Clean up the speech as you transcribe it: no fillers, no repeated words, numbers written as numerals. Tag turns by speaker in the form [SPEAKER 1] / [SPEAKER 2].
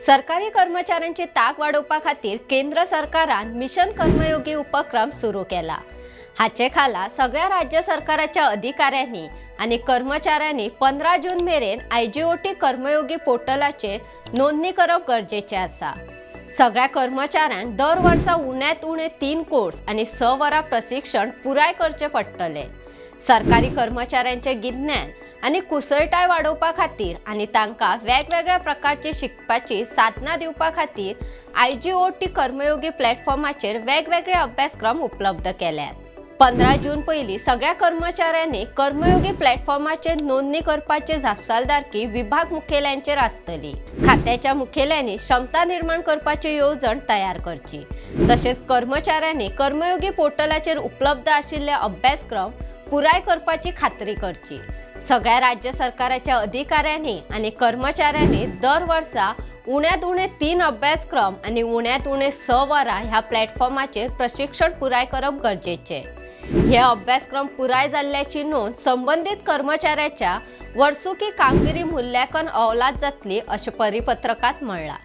[SPEAKER 1] सरकारी कर्मचाऱ्यांची तांक वाडोवपा खातीर केंद्र सरकारान मिशन कर्मयोगी उपक्रम सुरू केला. हाचे खाला सगळ्या राज्य सरकाराच्या अधिकाऱ्यांनी आनी कर्मचाऱ्यांनी 15 जून मेरेन आयजीओटी कर्मयोगी पोर्टलाचेर नोंदणी करप गरजेचें आसा. सगळ्या कर्मचाऱ्यांक दर वर्सा उण्यांत उणे 3 कोर्स आनी 6 वरां प्रशिक्षण पुराय करचें पडटलें. सरकारी कर्मचाऱ्यांचें गिन्यान आनी कुशळटाय वाडोवपा खातीर आनी तांकां वेगवेगळ्या प्रकारची शिकपाची साधनां दिवपा खातीर आयजीओटी कर्मयोगी प्लॅटफॉर्माचेर वेगवेगळे अभ्यासक्रम उपलब्ध केल्यात. 15 जून पयलीं सगळ्या कर्मचाऱ्यांनी कर्मयोगी प्लॅटफॉर्माचेर नोंदणी करपाची जापसालदारकी विभाग मुखेल्यांचेर आसतली. खात्याच्या मुखेल्यांनी क्षमता निर्माण करपाची येवजण तयार करची. तशेंच कर्मचाऱ्यांनी कर्मयोगी पोर्टलाचेर उपलब्ध आशिल्ले अभ्यासक्रम पुराय करपाची खात्री करची. सगळ्या राज्य सरकाराच्या अधिकाऱ्यांनी आनी कर्मचाऱ्यांनी दर वर्सा उण्यांत उणे 3 अभ्यासक्रम आनी उण्यांत उणे 6 वरां ह्या प्लॅटफॉर्माचेर प्रशिक्षण पुराय करप गरजेचें. हे अभ्यासक्रम पुराय जाल्ल्याची नोंद संबंदीत कर्मचाऱ्याच्या वर्सुकी कामगिरी मूल्यांकन अहवालांत जातली, अशें परिपत्रकांत म्हणलां.